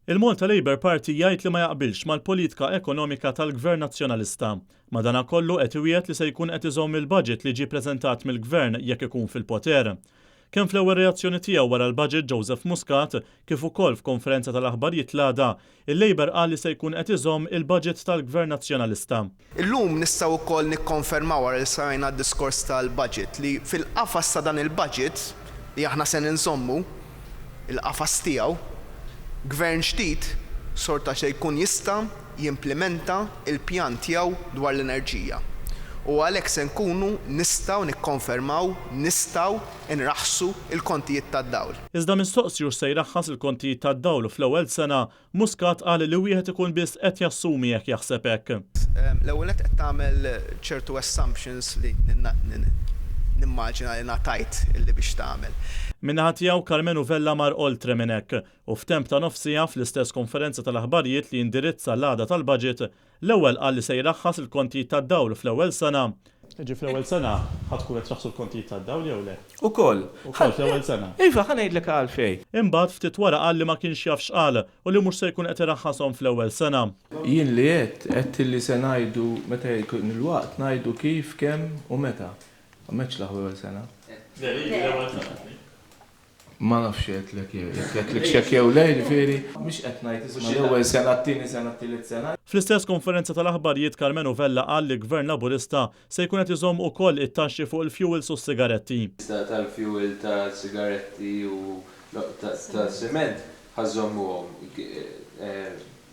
Il-Malta Labour Party jgħid li ma jaqbilx mal-politika ekonomika tal-Gvern Nazzjonalista. Madanakollu qed iwiegħed li se jkun qed iżomm il-budget li ġie preżentat mill-Gvern jekk ikun fil-poter. Kemm fl-ewwel reazzjoni tiegħu wara l-budget Joseph Muscat, kif ukoll f'konferenza tal-aħbarijiet l-għada, il-Labour qal li se jkun qed iżomm il-budget tal-Gvern Nazzjonalista. Illum nistgħu wkoll nikkonfermaw wara li smajna d-diskors tal-budget li fil-qafas ta' dan il-budget li aħna se ninżommu, il-qafas tiegħu, Gvern ġdid xorta se jkun jista' jimplimenta l-pjan tiegħu dwar l-enerġija. U għalhekk se nkunu nistgħu nikkonfermaw nistgħu nraħħsu l-kontijiet tad-dawl. Iżda mistoqsi hux se jraħħas il-kontijiet tad-dawl fl-ewwel sena, Muscat qal li wieħed ikun biss qed jassumi jekk jaħseb hekk. L-ewwel nett qed tagħmel ċertu assumptions li nimmaġina li ngħatajt illi biex tagħmel. Min-naħa tiegħu Karmenu Vella mar oltre minn hekk u f'temp ta' nofs siegħa fl-istess konferenza tal-aħbarijiet li indirizza l-għada tal-budget, L-ewwel qal li se jraħħas il-kontijiet tad-dawl fl-ewwel sena. Jiġifieri fl-ewwel sena ħa tkun qed traħħsu l-kontijiet tad-dawl jew le? Ukoll. Ukoll fl-ewwel sena. Iva, ħa ngħidlek għalfejn. Imbagħad ftit wara qal li ma kienx jaf x'qal u li mhux se jkun qed iraħħashom fl-ewwel sena. Jien li għedt, għedt li se ngħidu meta jkun il-waqt ngħidu kif, kemm u meta. Ma m'għedtx l-ewwel sena. Le, l-ewwel sena. Ma nafx għedtlek jekk għedtlikx hekk jew le, jiġifieri mhix qed ngħid isma' l-ewwel sena, t-tieni sena, t-tielet sena. Fl-istess konferenza tal-aħbarijiet Karmenu Vella qal li Gvern Laburista se jkun qed iżomm ukoll it-taxxi fuq il-fjuwils u s-sigaretti. Tal-fjuwil, tas-sigaretti u tas-siment ħa żżommuhom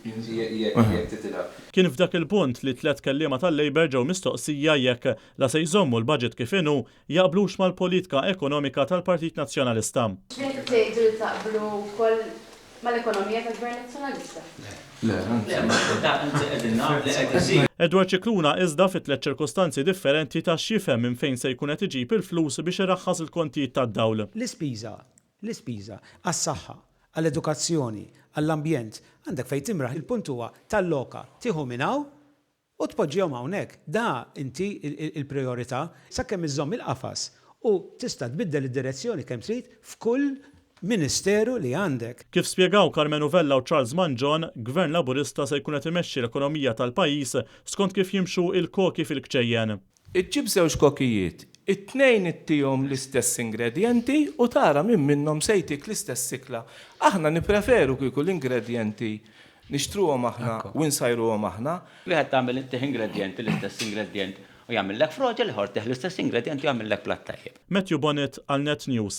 jekk titilgħu. Kien f'dak il-punt li t-tlett kelliema tal-Labour ġew mistoqsija jekk, la se jżommu l-budget kif inhu, jaqblux mal-politka ekonomika tal-Partit Nazzjonalista. Qed tgħidu li taqblu wkoll mal-ekonomija tal-Gvern Nazzjonalista? Le, anzi. qegħdin isir. Edward Scicluna iżda fi tlett ċirkustanzi differenti ta x'jifhem minn fejn se jkun qed iġib il-flus biex iraħħas il-kontijiet tad-dawl. L-ispiża, l-ispiża għas-saħħa, għall-edukazzjoni, għall-ambjent, għandek fejn timraħ, il-punt huwa talloka, tieħu minn hawn U tpoġġihom hawnhekk. Da inti il-prijorità, sakemm iżżomm il-qafas u tista' tbiddel id-direzzjoni kemm trid f'kull ministeru li għandek. Kif spjegaw Karmenu Vella u Charles Mangion, Gvern Laburista se jkun qed imexxi l-ekonomija tal-pajjiż skont kif jimxu il-koki fil-kċejjen. Iġġib żewġ kokijiet, it-tnejn ittihom l-istess ingredjenti u tara min minnhom se jtik l-istess ikla. Aħna nippreferu kieku l-ingredjenti Nixtruhom aħna u nsajruhom aħna. Wieħed tagħmel ittih ingredjenti l-istess ingredjent u jagħmillek froġa, l-ieħor ttih l-istess ingredjent u jagħmillek platt tajjeb. Matthew Bonett għal Net News.